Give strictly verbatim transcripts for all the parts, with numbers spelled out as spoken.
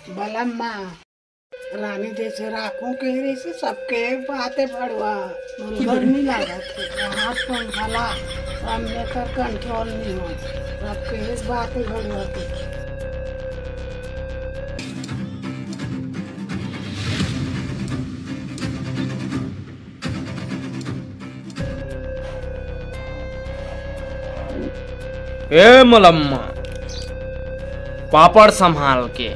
बलम्मा, रानी जैसे राखों के रही से सबके बातें भड़वा, गर्मी लागत है, हाथ पंखा ला, सब में कर कंट्रोल नहीं हो, सबके बातें भड़वा के। ए मलम्मा, पापड़ संभाल के।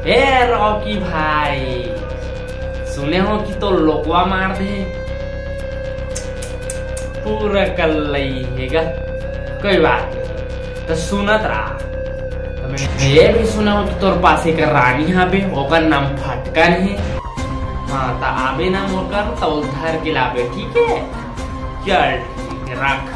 ए रॉकी भाई, सुने हो कि तो लोकवा मार दे, पूरा कल्लई हेगा। कोई बात नहीं, तो सुनत रहा। तो मैं ये भी सुना हूँ कि तोर पास एक रानी आबे, ओकर नाम फटकन है। हाँ, तो आबे ना मोकर, तो उधार के लाबे, ठीक है? चल, ठीक है, रख।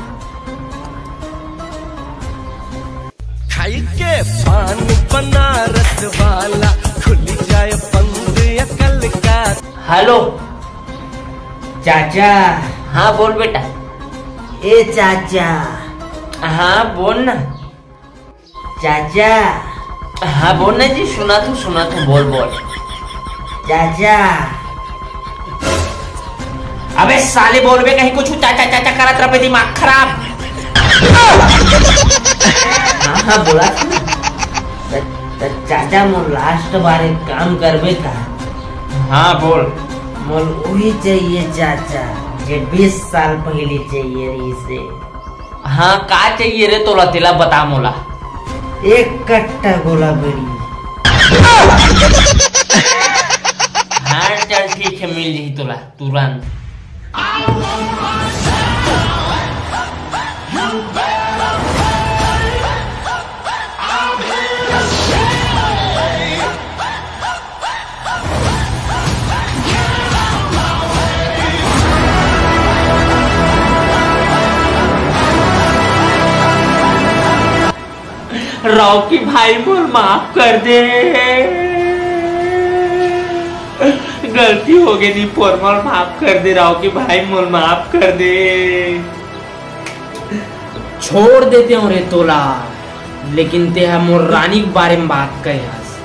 खाई के पान बनारस वाला, खुल जाए बंद अकल का। हेलो चाचा। हाँ, बोल बेटा। ए चाचा। हाँ, बोल ना। चाचा। हाँ, बोल ना जी, सुना तू, सुना तू, बोल, बोल। चाचा। अबे साले, बोलबे कहीं कुछ, चाचा चाचा करत रहबे, दिमाग खराब। हाँ, हाँ, बोला था ना। त, त चाचा, मोर लास्ट बार एक काम करबे का? हाँ, बोल। मोल वही चाहिए चाचा, जे बीस साल पहले चाहिए रही से। हाँ, का चाहिए रे तोला, तेला बता मोला। एक कट्टा गोला बीड़ी। हाँ, चल ठीक है, मिल जाही तोला तुरंत। रॉकी भाई, मोर माफ कर दे, गलती हो गई नी पोर, मोर माफ कर दे रॉकी भाई, मोर माफ कर दे। छोड़ देते हो रे तोला, लेकिन तेहा मोर रानी के बारे में बात कहे हस।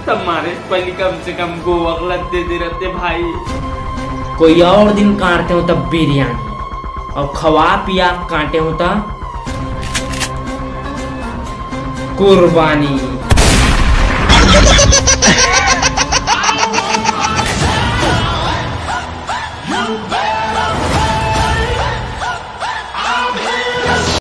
तब मारे से पहले कम से कम गोवा के लत दे दे रहते भाई। कोई और दिन काटते हो तब बिरयानी, और खवा पिया काटे हो तब कुर्बानी।